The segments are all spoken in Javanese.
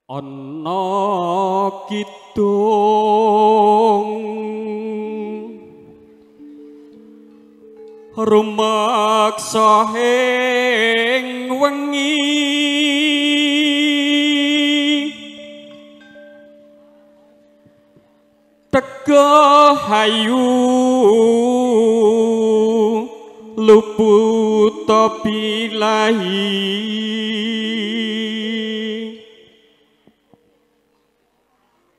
Ana kidung rumeksa ing wengi teguh hayu luput bilahi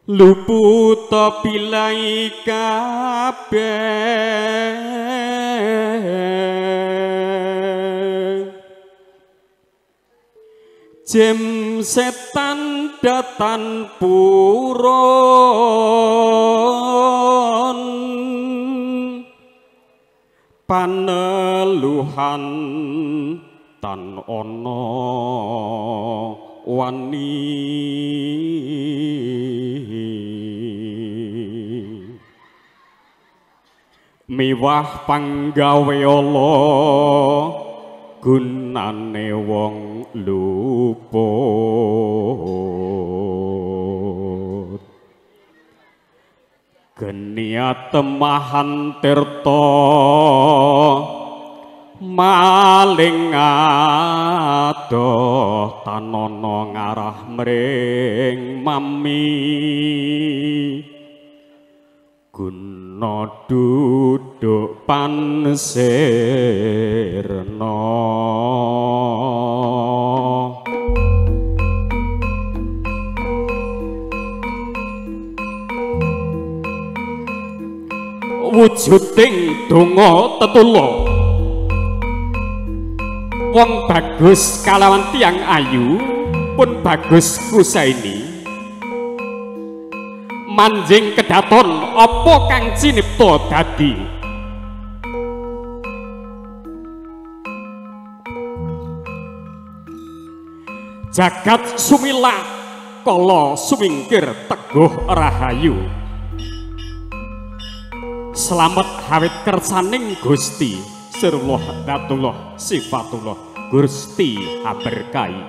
luput bilahi kabeh jem setan datan purun paneluhan tan ana wani miwah panggawe Allah gunane wong luput genia temahan tirta maling adoh tanono ngarah mring mami guna duduk pansirna. Wujuding donga tetula wong bagus kalawan tiyang ayu pun bagus kusaini manjing kedaton apa kang cinipta dadi jagat sumila kala sumingkir teguh rahayu slamet hawit kersaning Gusti sirullah datullah sifatullah Gusti haberkahi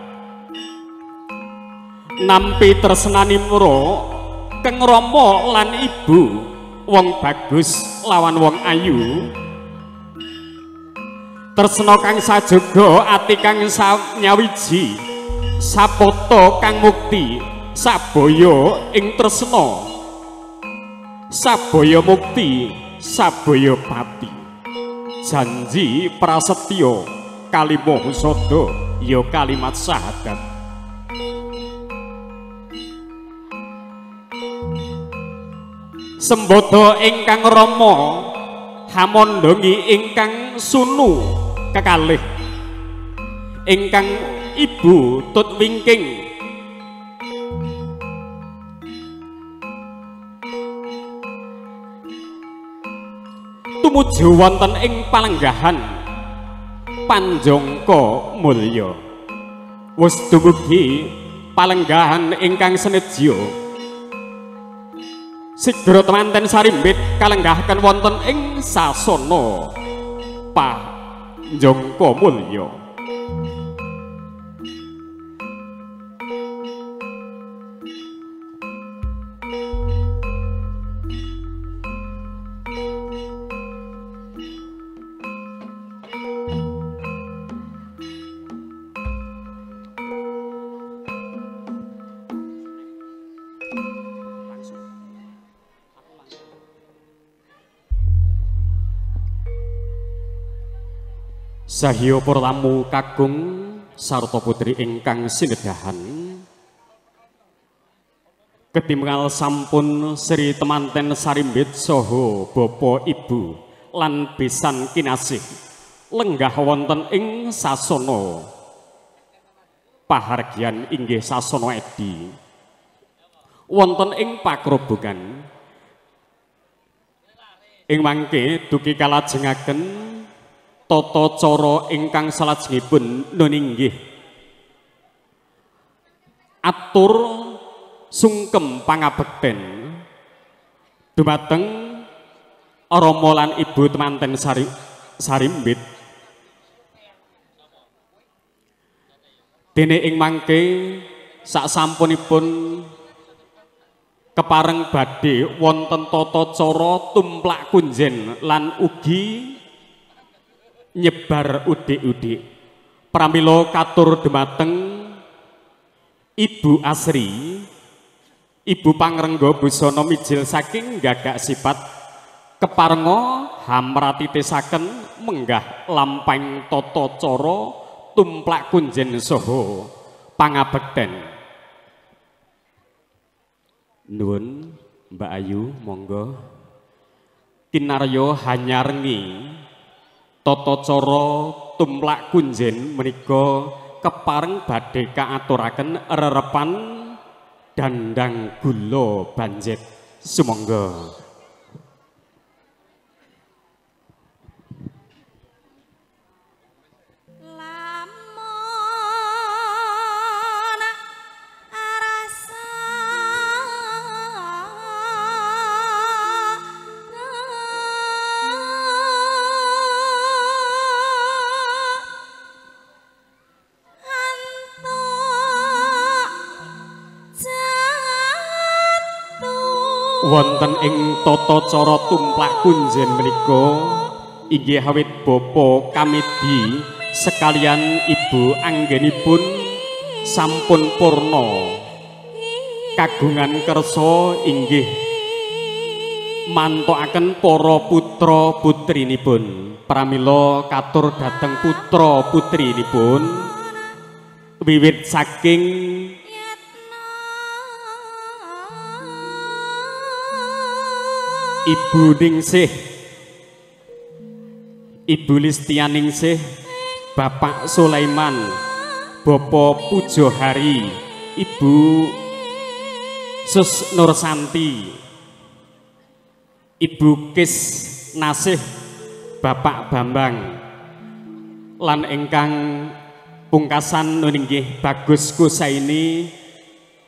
nampi tresnani mura keng rama lan ibu wong bagus lawan wong ayu tresna kang sajaga ati kang nyawiji sapata kang mukti sabaya ing tresna sabaya mukti sabaya pati janji prasetya kalima husada ya kalimat syahadat. Sembodo ingkang rama hamondongi ingkang sunu kekalih ingkang ibu tut wingking tumuju wonten ing palenggahan panjangka mulya wis dumugi palenggahan ingkang senedya sigra temanten sarimbit kalenggahaken wonten ing sasana panjangka mulya. Sahiya para tamu kakung sarta putri ingkang sinedahan ketingal sampun Sri Temanten Sarimbit saha bapa ibu lan besan kinasih lenggah wonten ing sasana pahargyan inggih sasana edi wonten ing pakrobogan ing mangke dugi kalajengaken tata cara ingkang salajengipun nuninggih atur sungkem pangabekten dumateng rama lan ibu temanten sarimbit dene ing mangke Sasampunipun kepareng badhe wonten tata cara tumplak kunjen lan ugi nyebar udik-udik. Pramila katur dumateng Ibu Asri, Ibu Pangrengga busana mijil saking gagak sipat keparenga hamratitisaken menggah lampahing tata cara tumplak kunjen saha pangabekten. Nuwun Mbak Ayu, monggo. Kinarya hanyarengi tata cara tumplak kunjen menika kepareng badhe kaaturaken rerepan dandang gula banjet. Sumangga. Wonten ing tata cara tumplak kunjen menika inggih awit Bapak Kamidi sekalian Ibu anggenipun sampun purna kagungan kersa inggih mantokaken para putra putrinipun. Pramila katur dhateng putra putrinipun wiwit saking Ibu Ningsih, Ibu Listianingsih, Bapak Sulaiman, Bapak Pujohari, Ibu Sus Nursanti, Ibu Kis Nasih, Bapak Bambang, lan ingkang pungkasan nuninggih Bagus Kusaini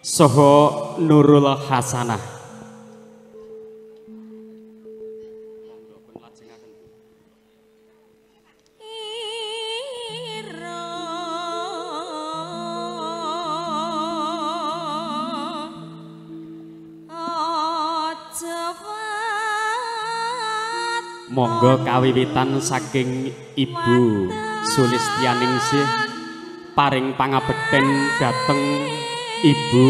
saha Nurul Hasanah. Monggo kawiwitan saking Ibu Sulistianingsih paring pangabekten dhateng Ibu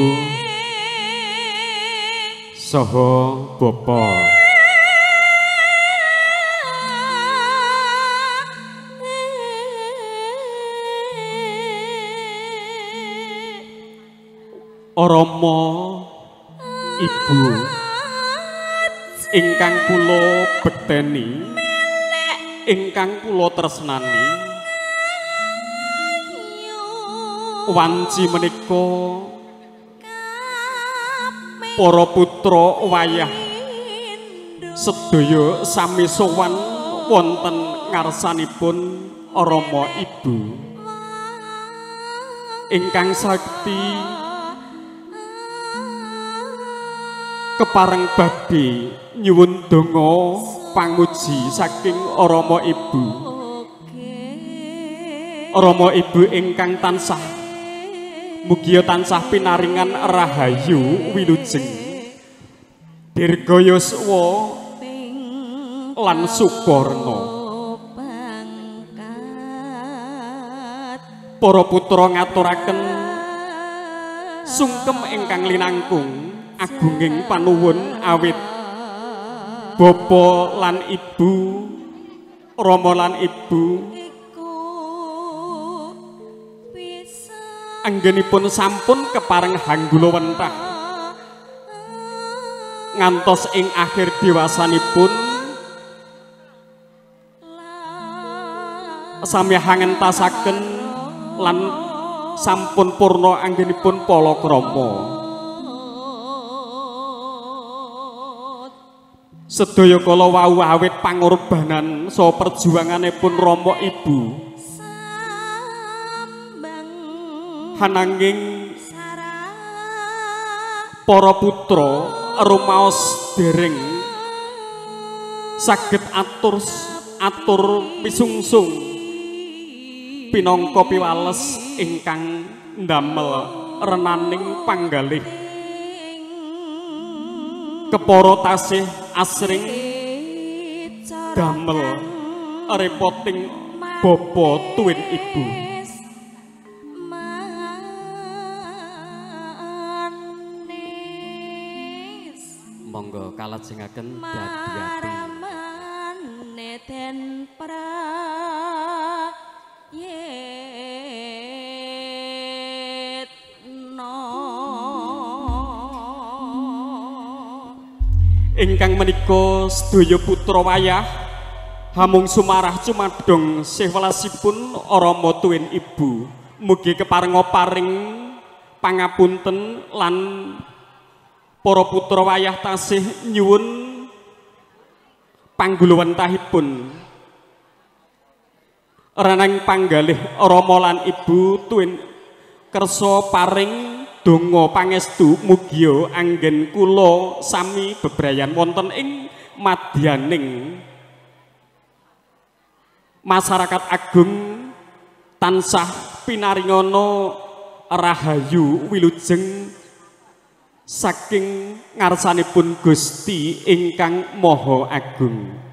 saha Bapa. Rama Ibu ingkang kula bekteni, ingkang kula tresnani, wanci menika para putra wayah sedaya sami sowan wonten ngarsanipun Rama Ibu ingkang sakti kepareng badhe nyuwun donga panguji saking Rama Ibu. Rama Ibu ingkang tansah mugia tansah pinaringan rahayu wilujeng, dirga yuswa lan sukarna. Para putra ngaturaken sungkem ingkang linangkung agunging panuwun awit bapa lan ibu, rama lan ibu anggenipun sampun kepareng hanggula wentah ngantos ing akhir dewasanipun sami hangentasaken lan sampun purna anggenipun palakrama. Sedaya kala wau awit pangorbanan saha perjuanganipun rama ibu, hananging para putra rumaos dereng saged atur pisungsung pinangka piwales ingkang ndamel renaning panggalih kepara tasih asring damel repoting bapa tuwin ibu. Monggo kalajengaken dadi den prayitna. Ingkang menika sedaya putra wayah hamung sumarah cumadong sih welasipun rama tuwin ibu. Mugi keparenga paring pangapunten lan para putra wayah tasih nyuwun pangguluwentahipun renang panggalih rama lan ibu tuwin kersa paring donga pangestu mugia anggen kula sami bebrayan wonten ing madyaning masyarakat agung tansah pinaringana rahayu wilujeng saking ngarsanipun Gusti ingkang Maha Agung.